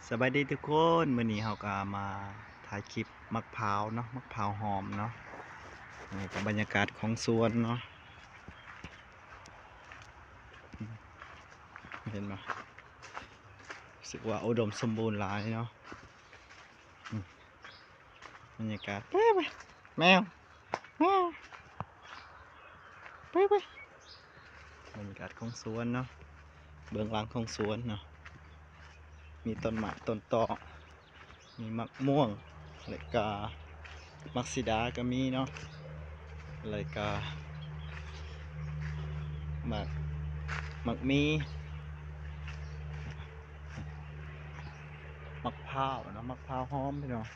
ສະບາຍດີທຸກຄົນ, ມື້ນີ້ເຮົາກໍມາຖ່າຍຄລິບໝາກພ້າວເນາະ, ໝາກພ້າວຫອມເນາະ. ນີ້ກໍບັນຍາກາດຂອງສວນເນາະ, ເຫັນບໍ່? ຮູ້ສຶກວ່າອຸດົມສົມບູນຫຼາຍເນາະ. ອືມ ບັນຍາກາດ ໄປ ໄປ ແມວ ແມວ ໄປ ໄປ. ບັນຍາກາດຂອງສວນເນາະ, ເບື້ອງຫຼັງຂອງສວນເນາະ, ມີຕົ້ນໝາກຕົ້ນຕອກ, ມີໝາກມ່ວງ ແລະກະໝາກສີດາກໍມີເນາະ, ແລະກະໝາກ ໝາກມີ ໝາກພ້າວເນາະ, ໝາກພ້າວຫອມພີ່ນ້ອງ,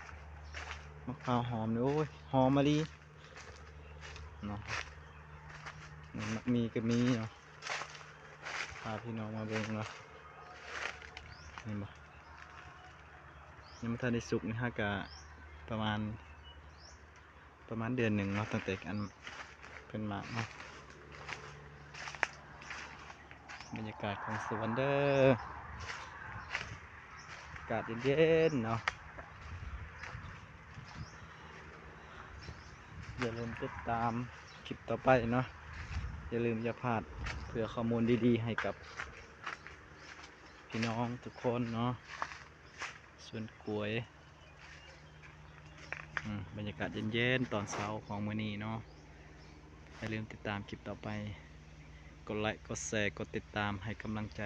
ໝາກພ້າວຫອມນີ້ ໂອ້ຍ ຫອມອີ່ຫຼີເນາະ. ໝາກມີກໍມີເນາະ, ພາພີ່ນ້ອງມາເບິ່ງເນາະ, ເຫັນບໍ່? ຍັງບໍ່ທັນໄດ້ສຸກນີ້ ຫາກະປະມານ ປະມານເດືອນໜຶ່ງເນາະ, ຕັ້ງແຕ່ອັນເພິ່ນໝາກເນາະ. ບັນຍາກາດຂອງສວນເດີ, ອາກາດເຢັນໆເນາະ. ຢ່າລືມຕິດຕາມຄລິບຕໍ່ໄປເນາະ, ຢ່າລືມຢ່າພາດ ເພື່ອຂໍ້ມູນດີໆໃຫ້ກັບພີ່ນ້ອງທຸກຄົນເນາະ. ສວນກ້ວຍ ອືມ ບັນຍາກາດເຢັນໆຕອນເຊົ້າຂອງມື້ນີ້ເນາະ. ຢ່າລືມຕິດຕາມຄລິບຕໍ່ໄປ, ກົດໄລກ໌ ກົດແຊ ກົດຕິດຕາມໃຫ້ກຳລັງໃຈ